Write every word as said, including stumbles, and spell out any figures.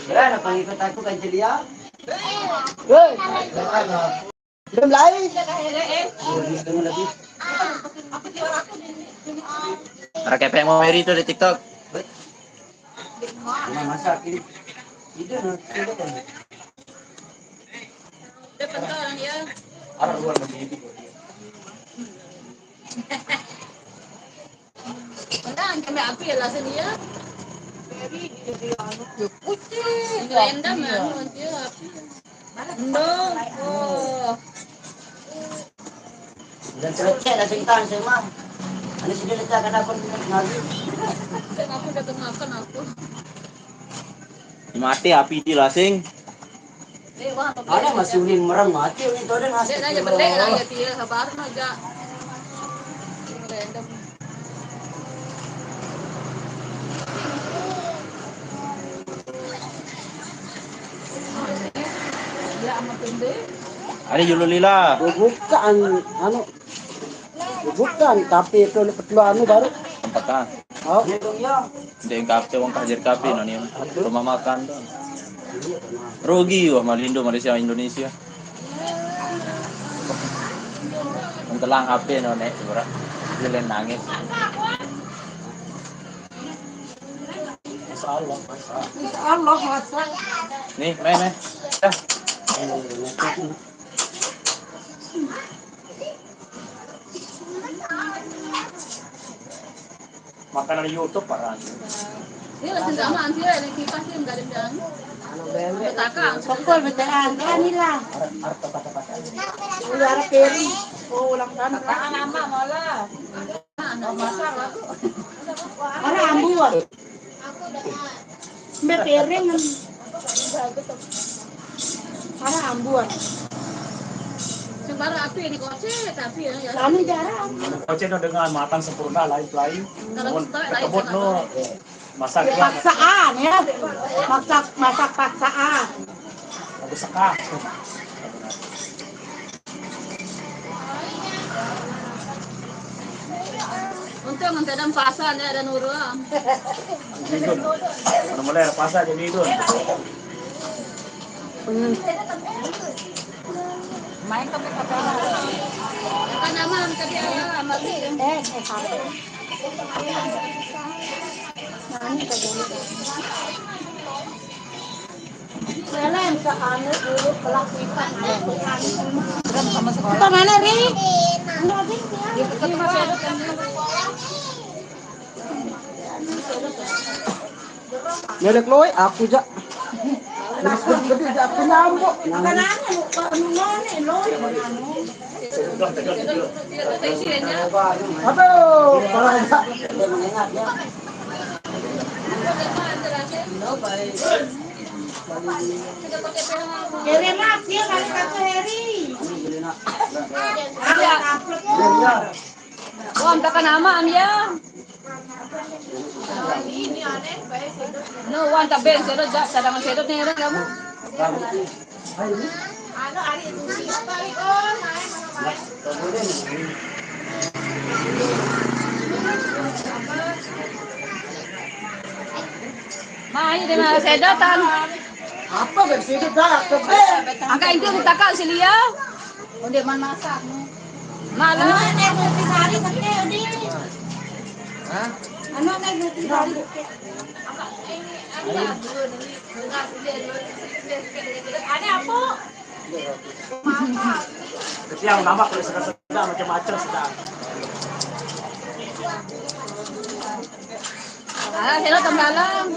Berapa ikut aku kan Celia? Hei, belum lain. Ada kepeng mau Mary tuh di TikTok. Masak ini. Itu nanti. Ada luar negeri itu. Wala, ang kami api, ala sa niya. Very, very, ano, puti. Ang random, ano, ang tiyo, api. No. Oh. Dan selesai lah cerita saya mah. Ano sila nagkakana ko ngayon? Sa ako, nagkamakan ako. Mati, api di lasing. Ada masuhin merang mati, itu ada nasi. Dia nanya belek lah ya dia, sabar aja. Random. Ada Jululila. Bukan, anu, bukan, tapi itu petua anu baru. Empat ah. Oh. Hindi yung kape, wang kahajir kape, no, niya. Rumah makan to. Rugi, wah, malindo, Malaysia, Indonesia. Ang talang hape, no, ne, siguro. Sila nangis. Insya Allah, Masya Allah. Insya Allah, Masya Allah. Nih, main, main. Dah. Makanan YouTube, parang. Iya, lah, sendama, anjir, ada kipas, yang garing-garing. Anu, bembe. Takang. Pokol, beteran. Kan, inilah. Harap, harap, kata-kata. Iya, harap piring. Oh, ulang tahun. Tangan ama, malah. Masak, aku. Mana ambuan? Mbak piring. Mana ambuan? Sembara api di koce, tapi ya, ya. Kami jarang. Koce udah dengan matang sempurna, lain-lain. Kalau Mun suka, lain ketebut sama. No, masak. Ya, paksaan, ya. Masak, masak paksaan. Aku sekah. Untung ang tadang pasa niya, ada nurul. Idun. Ano mo lang, pasa dyan, Idun. Main kami pa ba? Baka naman, sabi, ah, mali. Eh, eh, pasa. Nani ka dyan? Wala yan sa ano, ulo, pala kita. Ito, mana, Ri? Ano, Ri? Melek loy, aku ja. Melek gede ja, aku nyambok. Ano, ano, ano, ano? Aduh, parah ja. Heri, Mas, dia balik ke Heri. Ada upload. Wah, ang taka nama, Amya. No, wan taben, sedot ja, cadangan sedot nih, ada kamu. Ma, ayo deh, ma, sedotan. Apa gak sedot dah? Angka itu ditakan si Lia. Udah mana masak? Malam. Ano na yung hari sa kayo, di? Ha? Ano na yung hari sa kayo? Ano po? Kasi ang mama ko sa kasada, macam-macam sila. Ah, hello, tambalang.